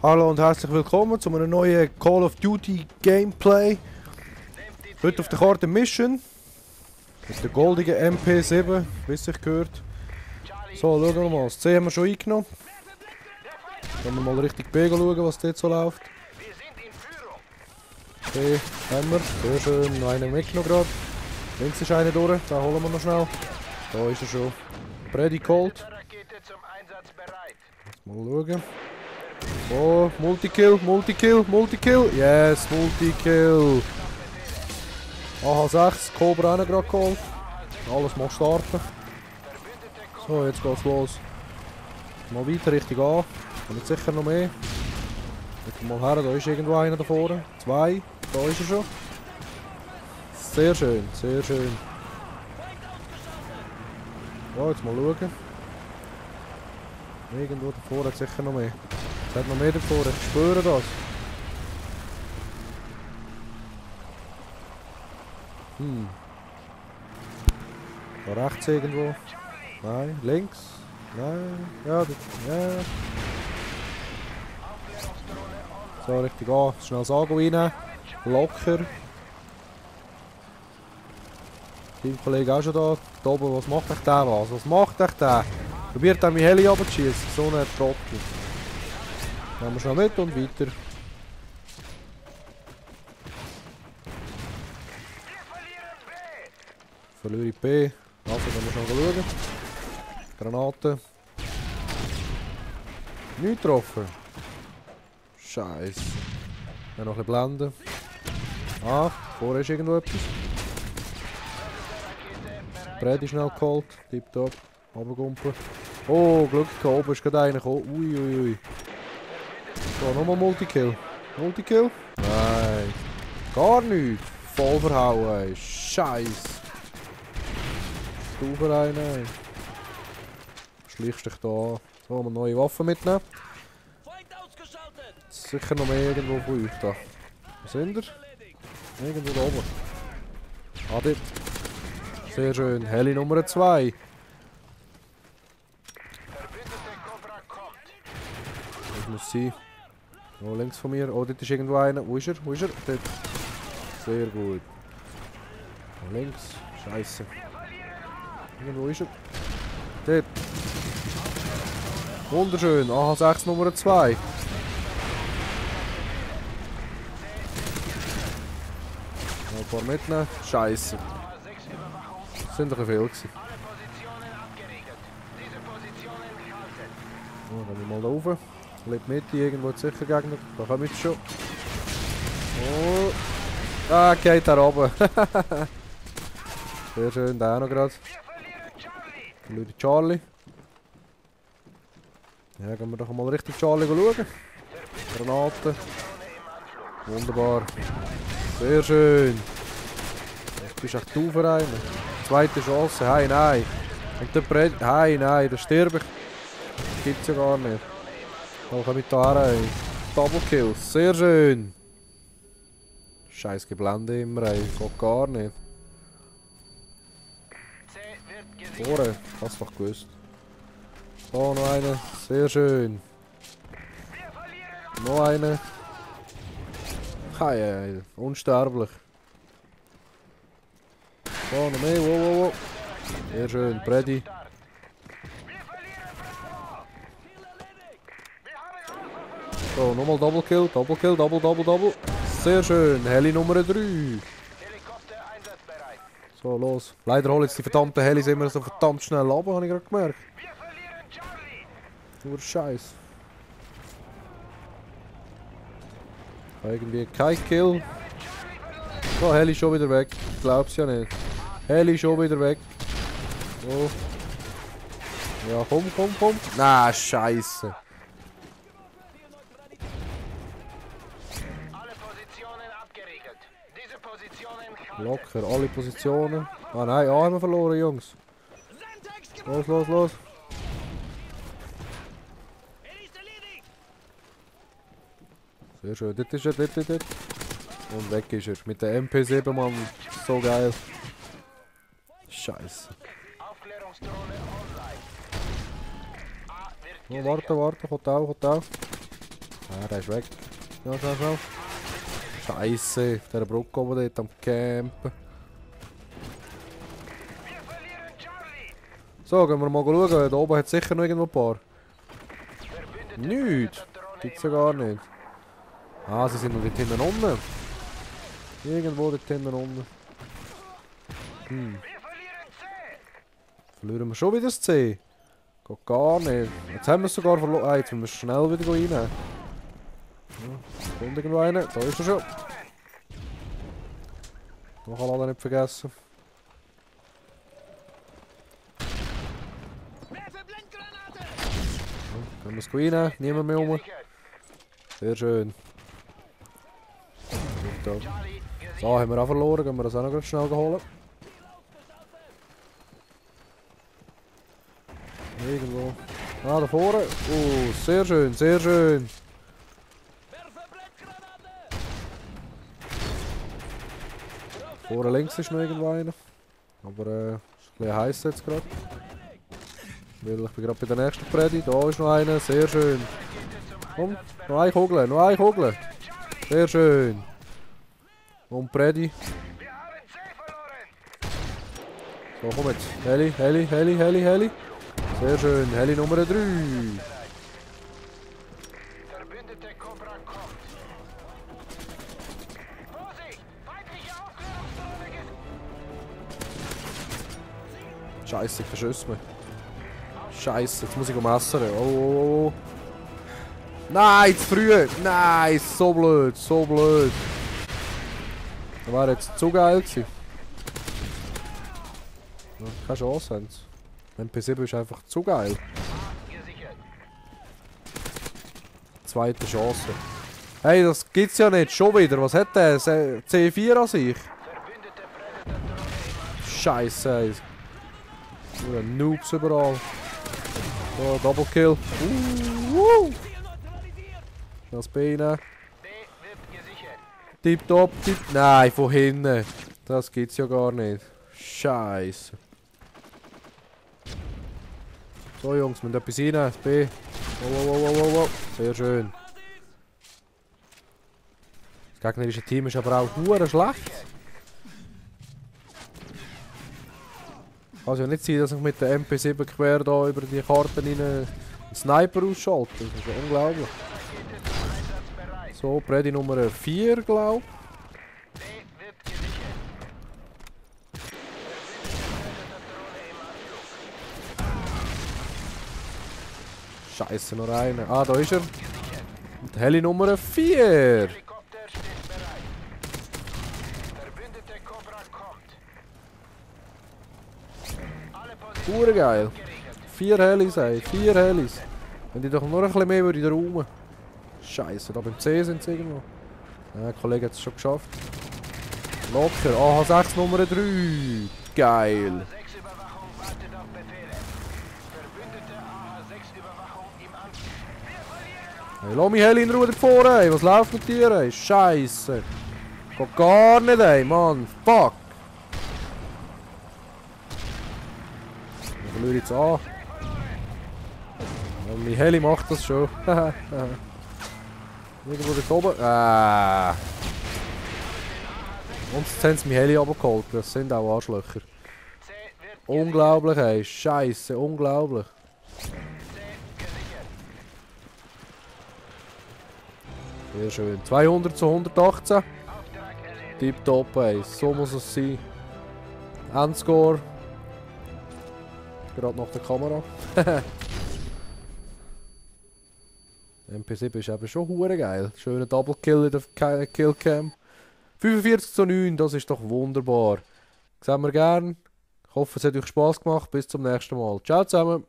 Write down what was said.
Hallo und herzlich willkommen zu einem neuen Call of Duty Gameplay. Heute auf der Karte Mission. Mit der goldigen MP7, wie es sich gehört. So, schauen wir mal. Das C haben wir schon eingenommen. Können wir mal richtig B schauen, was dort so läuft. Okay, haben wir. Sehr schön. Noch einen mitgenommen gerade. Links ist einer durch, den holen wir noch schnell. Da ist er schon. Ready cold. Mal schauen. Oh, Multikill, Multikill, Multikill. Yes, Multikill. AH6, Cobra auch gerade geholt. Alles mal starten. So, jetzt geht's los. Mal weiter Richtung A. Kommt sicher noch mehr. Mal her, da ist irgendwo einer da vorne. Zwei, da ist er schon. Sehr schön, sehr schön. Ja, jetzt mal schauen. Irgendwo da vorne hat sicher noch mehr. Es hat noch mehr davor, ich spüre das. Da rechts irgendwo. Nein, links. Nein, ja, ja. So, richtig an. Schnell Sago rein. Locker. Teamkollege auch schon da. Da oben, was macht euch der was? Was macht euch der? Probiert er mein Heli runterzuschießen. So ein Trottel. Nehmen wir schnell mit und weiter. Verliere ich B. Also, dann müssen wir schauen. Granate. Nicht getroffen. Scheiße. Ja, noch ein bisschen blenden. Ah, vorher ist irgendwo etwas. Brett ist schnell geholt. Tipptopp. Runtergumpen. Oh, Glück gehabt. Oben ist gerade einer gekommen. Uiuiui. So, nochmal Multikill. Multikill? Nein. Gar nichts. Voll verhauen, ey. Scheiße. Stufe rein, ey. Schleichst dich da an. So, mal neue Waffen mitnehmen. Sicher noch mehr irgendwo von euch da. Wo sind ihr? Irgendwo da oben. Ah, dort. Sehr schön. Heli Nummer 2. Das muss sein. Oh, links von mir. Oh, dort ist irgendwo einer. Wo ist er? Wo ist er? Dort. Sehr gut. Oh, links. Scheiße. Irgendwo ist er. Dort. Wunderschön. AH6 Nummer 2. Noch ein paar mitnehmen. Scheiße. Das sind doch viel gewesen. Oh, dann gehen wir mal da rauf. Bleibt Mitte, irgendwo sicher Gegner. Da kommen wir schon. Oh. Ah, geht da oben. Sehr schön, der auch noch gerade. Leute Charlie. Ja, gehen wir doch mal richtig Charlie schauen. Granaten. Wunderbar. Sehr schön. Jetzt bist du echt du für einen. Zweite Chance. Hey, nein. Und der Brett. Hey, nein, da sterbe ich. Das gibt's ja gar nicht. Oh, komm mit da rein. Double Kill. Sehr schön. Scheiß Geblende immer, ey. Geht gar nicht. Vorne. Hast doch gewusst. So, noch eine. Sehr schön. Noch eine. Hey, hey. Unsterblich. So, noch mehr. Wow, wow, wow. Sehr schön. Brady. So, nochmal Double Kill, Double Kill, Double. Sehr schön, Heli Nummer 3. So, los. Leider holen jetzt die verdammten Helis immer so verdammt schnell ab, habe ich gerade gemerkt. Nur Scheiß. Irgendwie kein Kill. So, Heli schon wieder weg. Ich glaub's ja nicht. Heli schon wieder weg. Oh. Ja, komm. Na, Scheiße. Locker, alle Positionen. Ah nein, A haben wir verloren, Jungs. Los. Sehr schön, dort ist er, dort. Und weg ist er. Mit der MP7, Mann. So geil. Scheiße. Oh, warte, kommt auch. Ah, der ist weg. Ja, schnell, schnell. Scheiße, auf dieser Brücke oben dort am Campen. So, gehen wir mal schauen. Da oben hat es sicher noch irgendwo ein paar. Nichts. Gibt's ja gar nicht. Ah, sie sind noch dort hinten unten. Irgendwo dort hinten unten. Verlieren wir schon wieder das C? Geht gar nicht. Jetzt haben wir es sogar verloren. Ah, jetzt müssen wir schnell wieder rein. Ja, kommt irgendwo einer. Da ist er schon. Noch alle nicht vergessen. Können wir es rein? Niemand mehr rum. Sehr schön. So, haben wir auch verloren. Gehen wir das auch noch schnell holen. Irgendwo. Ah, da vorne. Oh, sehr schön, sehr schön. Vorne links ist noch irgendwo einer. Aber ist ein bisschen heiß jetzt gerade. Weil ich bin gerade bei der nächsten Predigt. Da ist noch einer. Sehr schön. Komm, noch eine Kugel, noch eine Kugel. Sehr schön. Und Predi. So, komm jetzt. Heli, Heli, Heli, Heli, Heli. Sehr schön. Heli Nummer 3. Scheiße, ich verschüsse mich. Scheiße, jetzt muss ich messern. Oh, oh, oh. Nein, zu früh. Nein, so blöd, so blöd. Das wäre jetzt zu geil gewesen. Ja, keine Chance haben sie. MP7 ist einfach zu geil. Zweite Chance. Hey, das gibt's ja nicht. Schon wieder. Was hat der? C4 an sich? Scheiße, ey. Nur Noobs überall. So, Double Kill. Das Bein. Tipptopp, tipp. Nein, von hinten. Das gibt's ja gar nicht. Scheiße. So Jungs, wir müssen etwas rein. Das B. Wow. Sehr schön. Das gegnerische Team ist aber auch hure schlecht. Kann es ja nicht sein, dass ich mit der MP7 quer da über die Karten einen Sniper ausschalte. Das ist ja unglaublich. So, Predi Nummer 4, glaube ich. Scheiße, noch einer. Ah, da ist er. Und Heli Nummer 4. Pure geil. 4 Helis, ey. 4 Helis. Wenn die doch noch ein bisschen mehr würde in den Raum. Scheiße, da beim C sind sie irgendwo. Ja, der Kollege hat es schon geschafft. Locker. AH6 Nummer 3. Geil. Hey, lass mich Heli in Ruhe davor, ey. Was läuft mit dir, ey? Scheiße. Geht gar nicht, ey, Mann. Fuck. Ich verliere jetzt an. Ja, mein Heli macht das schon. Irgendwo dort oben. Ah. Und jetzt haben sie mein Heli abgeholt. Das sind auch Arschlöcher. Unglaublich, ey. Scheiße, unglaublich. Sehr schön. 200 zu 118. Tipptopp, ey. So muss es sein. Endscore. Gerade nach der Kamera. MP7 ist eben schon hure geil. Schöner Double Kill in der Killcam. 45 zu 9, das ist doch wunderbar. Sehen wir gern. Ich hoffe, es hat euch Spass gemacht. Bis zum nächsten Mal. Ciao zusammen.